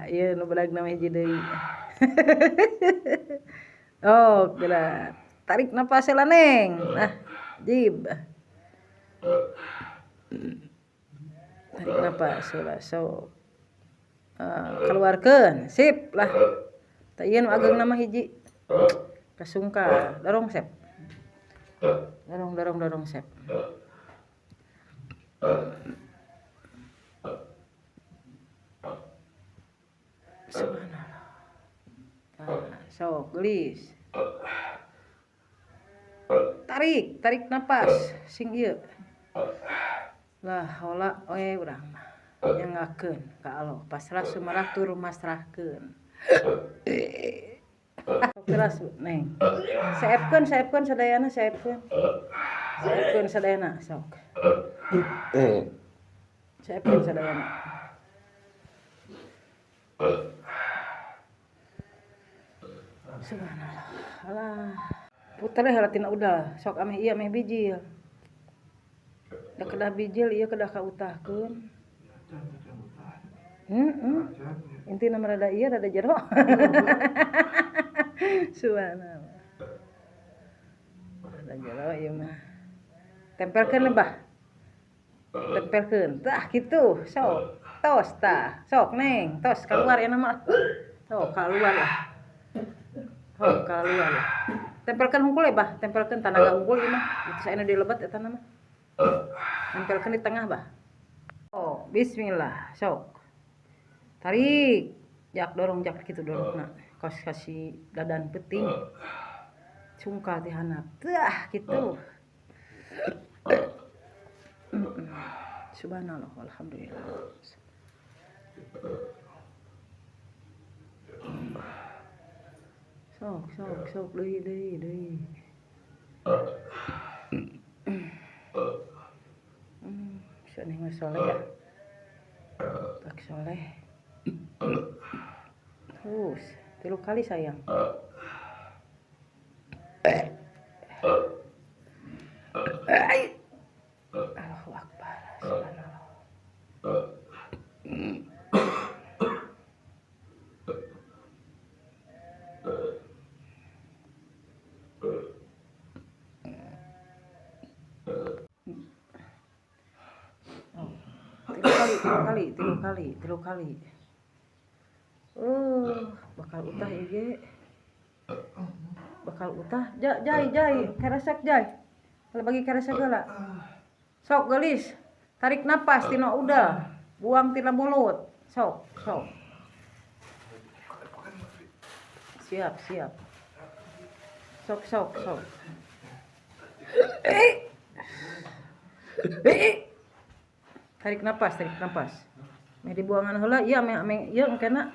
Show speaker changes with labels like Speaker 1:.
Speaker 1: Ieu nu badag mah hiji deui. Oh, geura. Tarik napas heula, Neng. Nah, jib. Tarik napas heula, sok. Keluarkeun, sip lah. Tah ieu nu ageungna mah hiji. Kasungkal, dorong sep. Dorong, dorong, dorong sep. Subhanallah. Tah, sok geulis. Tarik, tarik napas sing ieu. Lah haula we urang mah. Nyanggakeun ka Allah, pasrah sumarah tur masrahkeun. Keras, Neng. Seepkeun, seepkeun sadayana, seepkeun. Seepkeun sadayana, sok. Seepkeun sadayana. Subhanallah. Alah. Puter heula tina udal, sok ameh ieu ameh bijil. Da kedah bijil ieu kedah kautahkeun. Heeh. Intina mah rada ieu rada jero. Subhanallah. Rada jero ieu mah. Tempelkeun bah. Tempelkeun. Tah kitu, sok. Tos tah. Sok, Neng, tos keluar ya mah. Sok keluar lah. Sok keluar lah. Tempelkeun hungkul ya bah, tempelkeun tanaga hungkul ieu mah. Itu saena dilebat eta mah. Tempelkeun di tengah bah. Oh, bismillah, sok. Tarik. Jak dorong jak kitu dorongna. Kos kasih dadan peuting. Cungkal ti handap. Tah kitu. Subhanallah, alhamdulillah. Sok, sok, sok, deui, deui, deui. Bisa nih mah soleh ya. Tak soleh. Terus, 3 kali sayang. Allahu Akbar, subhanallah. Oh, 3 kali, 3 kali, 3 kali, 3 kali. Bakal utah ieu. Bakal utah. Jai, jai, keresek jai. Kalau bagi keresek heula. Sok geulis. Tarik napas tina udal, buang tina mulut. Sok, sok. Siap, siap. Sok, sok, sok. Tarik napas, tarik napas. Meh dibuangan heula, ieu meh meh ieu engkena.